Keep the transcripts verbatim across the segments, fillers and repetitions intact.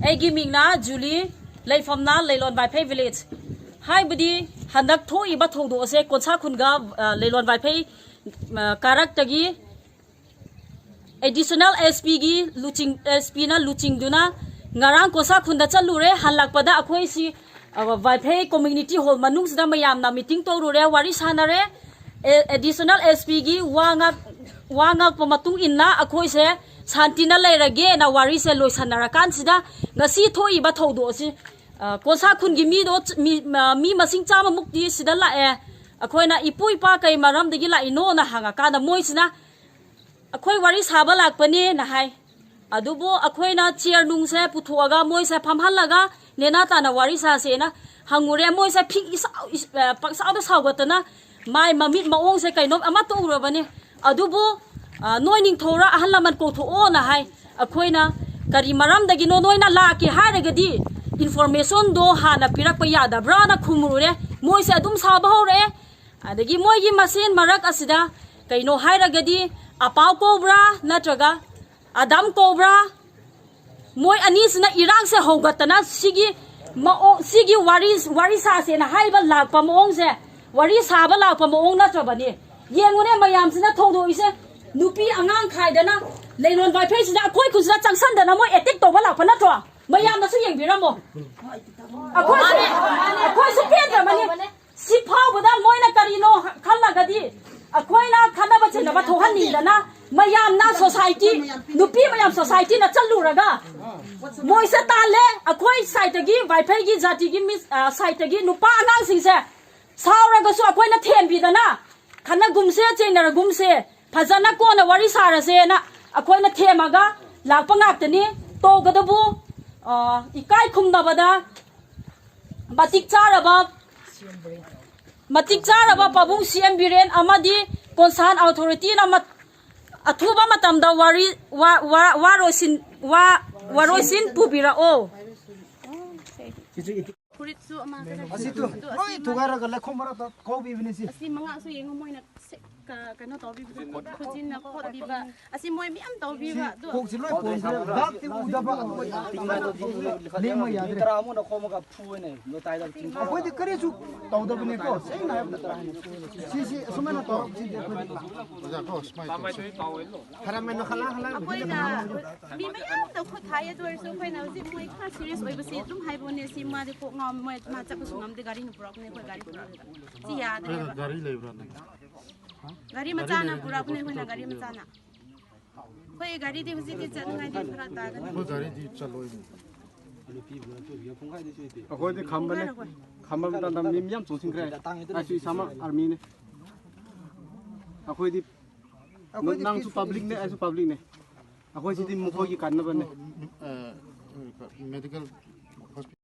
ꯑꯩꯒꯤ ꯃꯤꯡꯅ ꯖꯨꯂꯤ, ꯂꯩꯐꯝꯅ ꯂꯩꯂꯣꯟ ꯋꯥꯏꯐꯩ village꯫ ꯍꯥꯏꯕꯗꯤ ꯍꯟꯗꯛ ꯊꯣꯛꯏꯕ ꯊꯧꯗꯣꯛ ꯑꯁꯦ ꯀꯣꯟꯁꯥ ꯈꯨꯟꯒ, ꯑ, ꯂꯩꯂꯣꯟ ꯋꯥꯏꯐꯩ, ꯑ, ꯀꯥꯔꯛꯇꯒꯤ additional S P ꯒꯤ ꯂꯨꯆꯤꯡ-, S P ꯅ ꯂꯨꯆꯤꯡꯗꯨꯅ ꯉꯔꯥꯡ ꯀꯣꯟꯁꯥ ꯈꯨꯟꯗ ꯆꯠꯂꯨꯔꯦ꯫ ꯍꯜꯂꯛꯄꯗ ꯑꯩꯈꯣꯏꯁꯤ, ꯑ, ꯋꯥꯏꯐꯩ community hall ꯃꯅꯨꯡꯁꯤꯗ ꯃꯌꯥꯝꯅ meeting ꯇꯧꯔꯨꯔꯦ, ꯋꯥꯔꯤ ꯁꯥꯟꯅꯔꯦ꯫ ꯑꯦ-, additional S P ꯒꯤ ꯋꯥ ꯉꯥꯛ-, ꯋꯥ ꯉꯥꯛꯄ ꯃꯇꯨꯡ ꯏꯟꯅ ꯑꯩꯈꯣꯏꯁꯦ ꯁꯥꯟꯇꯤꯅ ꯂꯩꯔꯒꯦꯅ ꯋꯥꯔꯤꯁꯦ ꯂꯣꯏꯁꯟꯅꯔꯀꯥꯟꯁꯤꯗ ꯉꯁꯤ ꯊꯣꯛꯏꯕ ꯊꯧꯗꯣꯛ ꯑꯁꯤ, ꯑ, ꯀꯣꯟꯁꯥ ꯈꯨꯟꯒꯤ ꯃꯤꯗꯣ ꯆ-, ꯃꯤ, ꯑ, ꯃꯤ ꯃꯁꯤꯡ ꯆꯥꯝꯃꯃꯨꯛꯇꯤ ꯁꯤꯗ ꯂꯥꯛꯑꯦ꯫ ꯑꯩꯈꯣꯏꯅ "ꯏꯄꯨ ꯏꯄꯥ ꯀꯩ ꯃꯔꯝꯗꯒꯤ ꯂꯥꯛꯏꯅꯣꯅ?" ꯍꯪꯉꯀꯥꯟꯗ ꯃꯣꯏꯁꯤꯅ "ꯑꯩꯈꯣꯏ ꯋꯥꯔꯤ ꯁꯥꯕ ꯂꯥꯛꯄꯅꯦꯅ" ꯍꯥꯏ꯫ ꯑꯗꯨꯕꯨ ꯑꯩꯈꯣꯏꯅ chair ꯅꯨꯡꯁꯦ ꯄꯨꯊꯣꯛꯑꯒ ꯃꯣꯏꯁꯦ ꯐꯝꯍꯜꯂꯒ ꯅꯦꯅꯥ ꯇꯥꯅ ꯋꯥꯔꯤ ꯁꯥꯁꯦꯅ ꯍꯪꯉꯨꯔꯦ꯫ ꯃꯣꯏꯁꯦ ꯐꯤꯡ ꯏꯁꯥꯎ-, ꯏꯁ-, ꯑ, ꯄꯪꯁꯥꯎꯗ ꯁꯥꯎꯒꯠꯇꯅ ꯃꯥꯏ ꯃꯃꯤꯠ ꯃꯑꯣꯡꯁꯦ ꯀꯩꯅꯣꯝ ꯑꯃꯠꯇ ꯎꯔꯕꯅꯦ꯫ ꯑꯗꯨꯕꯨ, ꯑ, "ꯅꯣꯏ ꯅꯤꯡꯊꯧꯔ ꯑꯍꯜ ꯂꯃꯟ ꯀꯧꯊꯣꯛꯑꯣꯅ" ꯍꯥꯏ꯫ ꯑꯩꯈꯣꯏꯅ "ꯀꯔꯤ ꯃꯔꯝꯗꯒꯤꯅꯣ ꯅꯣꯏꯅ ꯂꯥꯛꯀꯦ ꯍꯥꯏꯔꯒꯗꯤ information ꯗꯣ ꯍꯥꯟꯅ ꯄꯤꯔꯛꯄ ꯌꯥꯗꯕ꯭ꯔꯥꯅ" ꯈꯨꯝꯃꯨꯔꯦ꯫ ꯃꯣꯏꯁꯦ ꯑꯗꯨꯝ ꯁꯥꯎꯕ ꯍꯧꯔꯛꯑꯦ꯫ ꯑꯗꯒꯤ ꯃꯣꯏꯒꯤ ꯃꯁꯦꯟ ꯃꯔꯛ ꯑꯁꯤꯗ ꯀꯩꯅꯣ ꯍꯥꯏꯔꯒꯗꯤ ꯑꯄꯥꯎ ꯀꯧꯕ꯭ꯔꯥ ꯅꯠꯇ꯭ꯔꯒ ꯑꯗꯥꯝ ꯀꯧꯕ꯭ꯔꯥ? ꯃꯣꯏ ꯑꯅꯤꯁꯤꯅ ꯏꯔꯥꯡꯁꯦ ꯍꯧꯒꯠꯇꯅ ꯁꯤꯒꯤ ꯃꯑꯣꯡ, ꯁꯤꯒꯤ ꯋꯥꯔꯤ, ꯋꯥꯔꯤ ꯁꯥꯁꯦꯅ ꯍꯥꯏꯕ ꯂꯥꯛꯄ ꯃꯑꯣꯡꯁꯦ, ꯋꯥꯔꯤ ꯁꯥꯕ ꯂꯥꯛꯄ ꯃꯑꯣꯡ ꯅꯠꯇ꯭ꯔꯕꯅꯤ꯫ ꯌꯦꯡꯉꯨꯅꯦ ꯃꯌꯥꯝꯁꯤꯅ ꯊꯧꯗꯣꯛꯏꯁꯦ, ꯅꯨꯄꯤ ꯑꯉꯥꯡ ꯈꯥꯏꯗꯅ ꯂꯩꯂꯣꯟ ꯋꯥꯏꯐꯩꯁꯤꯗ ꯑꯩꯈꯣꯏ ꯈꯨꯟꯁꯤꯗ ꯆꯪꯁꯟꯗꯅ ꯃꯣꯏ attack ꯇꯧꯕ ꯂꯥꯛꯄ ꯅꯠꯇ꯭ꯔꯣ? ꯃꯌꯥꯝꯅꯁꯨ ꯌꯦꯡꯕꯤꯔꯝꯃꯣ꯫ ꯑꯩꯈꯣꯏꯁꯨ, ꯑꯩꯈꯣꯏꯁꯨ ꯄꯦꯟꯗ꯭ꯔꯕꯅꯤ꯫ ꯁꯤ ꯐꯥꯎꯕꯗ ꯃꯣꯏꯅ ꯀꯔꯤꯅꯣ ꯈꯜꯂꯒꯗꯤ ꯑꯩꯈꯣꯏꯅ ꯈꯠꯅꯕ ꯆꯩꯅꯕ ꯊꯣꯛꯍꯟꯅꯤꯡꯗꯅ ꯃꯌꯥꯝꯅ society, ꯅꯨꯄꯤ ꯃꯌꯥꯝ society ꯅ ꯆꯠꯂꯨꯔꯒ ꯃꯣꯏꯁꯦ ꯇꯥꯜꯂꯦ꯫ ꯑꯩꯈꯣꯏ side ꯇꯒꯤ, ꯋꯥꯏꯐꯩꯒꯤ ꯖꯥꯇꯤꯒꯤ ꯃꯤ, ꯑ, side ꯇꯒꯤ ꯅꯨꯄꯥ ꯑꯉꯥꯡꯁꯤꯡꯁꯦ ꯁꯥꯎꯔꯒꯁꯨ ꯑꯩꯈꯣꯏꯅ ꯊꯦꯝꯕꯤꯗꯅ ꯈꯠꯅꯒꯨꯝꯁꯦ, ꯆꯩꯅꯔꯒꯨꯝꯁꯦ, ꯐꯖꯅ ꯀꯣꯟꯅ ꯋꯥꯔꯤ ꯁꯥꯔꯁꯦꯅ ꯑꯩꯈꯣꯏꯅ ꯊꯦꯝꯃꯒ ꯂꯥꯛꯄ ꯉꯥꯛꯇꯅꯤ꯫ ꯇꯧꯒꯗꯕꯨ, ꯑ, ꯏꯀꯥꯏ ꯈꯨꯝꯅꯕꯗ ꯃꯇꯤꯛ ꯆꯥꯔꯕ, ꯃꯇꯤꯛ ꯆꯥꯔꯕ ꯄꯥꯕꯨꯡ C M ꯕꯤꯔꯦꯟ ꯑꯃꯗꯤ concerned authority ꯅ ꯃꯠ-, ꯑꯊꯨꯕ ꯃꯇꯝꯗ ꯋꯥꯔꯤ, ꯋꯥ-, ꯋꯥ-, ꯋꯥꯔꯣꯏꯁꯤꯟ, ꯋꯥ-, ꯋꯥꯔꯣꯏꯁꯤꯟ ꯄꯨꯕꯤꯔꯛꯑꯣ꯫ ꯐꯨꯔꯤꯠꯁꯨ ꯑꯃ ꯀꯩꯅꯣ ꯑꯁꯤ ꯇꯨ, ꯇꯨ, ꯑꯁꯤ ꯂꯣꯏ ꯑꯃ꯫ ꯊꯨꯒꯥꯏꯔꯒ ꯂꯩꯈꯣꯝ ꯃꯔꯛꯇ ꯀꯧꯕꯤꯕꯅꯤ ꯁꯤ꯫ ꯑꯁꯤ ꯃꯉꯥꯁꯨ ꯌꯦꯡꯉꯨ, ꯃꯣꯏꯅ ꯁꯦ-, ꯀ-, ꯀꯩꯅꯣ ꯇꯧꯕꯤꯕꯗꯣ, ꯈꯨꯠ-, ꯈꯨꯠꯁꯤꯟꯅ ꯈꯣꯠꯄꯤꯕ꯫ ꯑꯁꯤ ꯃꯣꯏ ꯃꯌꯥꯝ ꯇꯧꯕꯤꯕ, ꯁꯤ ꯑꯗꯨ ꯀꯣꯛꯁꯤ ꯂꯣꯏ ꯄꯣꯝꯈ꯭ꯔꯦ꯫ ꯗꯥꯛꯇꯤ ꯎꯗꯕ꯫ ꯂꯦꯡꯕ ꯌꯥꯗ꯭ꯔꯦ꯫ ꯇꯔꯥꯃꯨꯛꯅ ꯈꯣꯝꯃꯒ ꯐꯨꯕꯅꯦ, ꯃꯇꯥꯏꯗ ꯆꯤꯡꯊꯣꯛꯑꯒ꯫ ꯑꯩꯈꯣꯏꯗꯤ ꯀꯔꯤꯁꯨ ꯇꯧꯗꯕꯅꯤꯀꯣ, ꯁꯦꯡꯅ ꯍꯥꯏꯕꯗ꯫ ꯁꯤ, ꯁꯤ ꯑꯁꯨꯃꯥꯏꯅ ꯇꯧꯔꯛꯄꯁꯤꯗꯤ ꯑꯩꯈꯣꯏꯗꯤ꯫ ꯑꯣꯖꯥ ꯀꯣ, ꯁꯨꯃꯥꯏꯅ ꯇꯧꯁꯤ꯫ ꯍꯔꯥꯃꯦꯟꯅ ꯈꯂꯥꯡ ꯈꯂꯥꯡ ꯑꯩꯈꯣꯏꯅ ꯃꯤ ꯃꯌꯥꯝꯗ ꯈꯨꯠ ꯊꯥꯏ, ꯑꯗꯨ ꯑꯣꯏꯔꯁꯨ ꯑꯩꯈꯣꯏꯅ ꯍꯧꯖꯤꯛ ꯃꯣꯏ ꯈꯔ serious ꯑꯣꯏꯕꯁꯤ ꯑꯗꯨꯝ ꯍꯥꯏꯕꯅꯦ꯫ ꯁꯤ ꯃꯥꯗꯤ ꯀꯣꯛ ꯉꯥꯎ-, ꯃꯣꯏ ꯃꯥ ꯆꯠꯄꯁꯨ ꯉꯝꯗꯦ, ꯒꯥꯔꯤꯅ ꯄꯨꯔꯛꯄꯅꯦ, ꯑꯩꯈꯣꯏ ꯒꯥꯔꯤ ꯄꯨꯔꯛꯑꯒ꯫ ꯁꯤ ꯌꯥꯗ꯭ꯔꯦꯕ꯫ ꯒꯥꯔꯤ ꯂꯩꯕ꯭ꯔꯥ ꯅꯪ? ꯒꯥꯔꯤ ꯃꯆꯥꯅ ꯄꯨꯔꯛꯄꯅꯦ, ꯑꯩꯈꯣꯏꯅ ꯒꯥꯔꯤ ꯃꯆꯥꯅ꯫ ꯑꯩꯈꯣꯏ ꯒꯥꯔꯤꯗꯤ ꯍꯧꯖꯤꯛꯇꯤ ꯆꯠꯅꯤꯡꯉꯥꯏꯗꯤ ꯐꯔꯛ ꯇꯥꯒꯅꯤ꯫ ꯑꯩꯈꯣꯏ ꯒꯥꯔꯤꯗꯤ ꯆꯠꯂꯣꯏꯅꯦ꯫ ꯑꯩꯈꯣꯏꯗꯤ ꯈꯝꯕꯅꯦ꯫ ꯈꯝꯕ ꯃꯇꯝꯗ ꯃꯤ ꯃꯌꯥꯝ ꯆꯣꯡꯁꯤꯟꯈ꯭ꯔꯦ꯫ ꯑꯩꯁꯨ ꯏꯁꯥꯃꯛ army ꯅꯦ꯫ ꯑꯩꯈꯣꯏꯗꯤ ꯑꯩꯈꯣꯏꯗꯤ ꯅꯪꯁꯨ public ꯅꯦ, ꯑꯩꯁꯨ public ꯅꯦ꯫ ꯑꯩꯈꯣꯏ ꯁꯤꯗꯤ ꯃꯈꯣꯏꯒꯤ ꯀꯥꯟꯅꯕꯅꯦ꯫ ꯑ, medical hospital꯫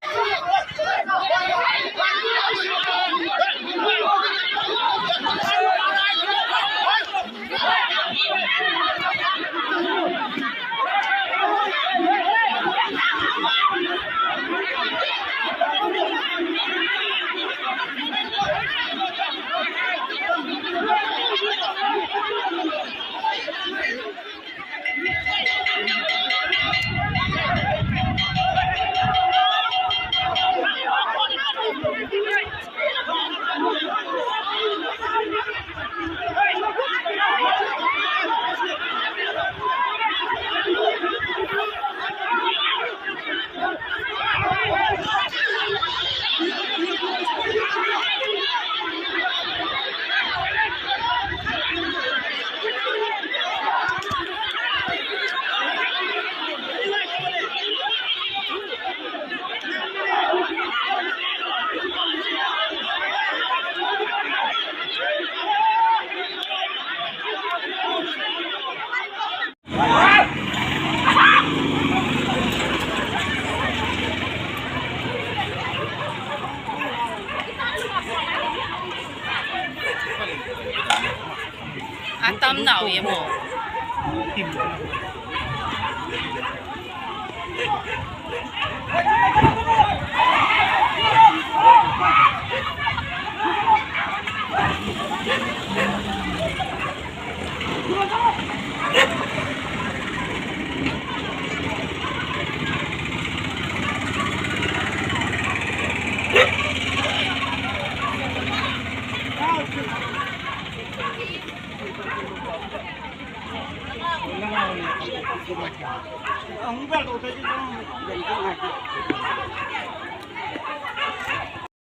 Atam nau ye mo.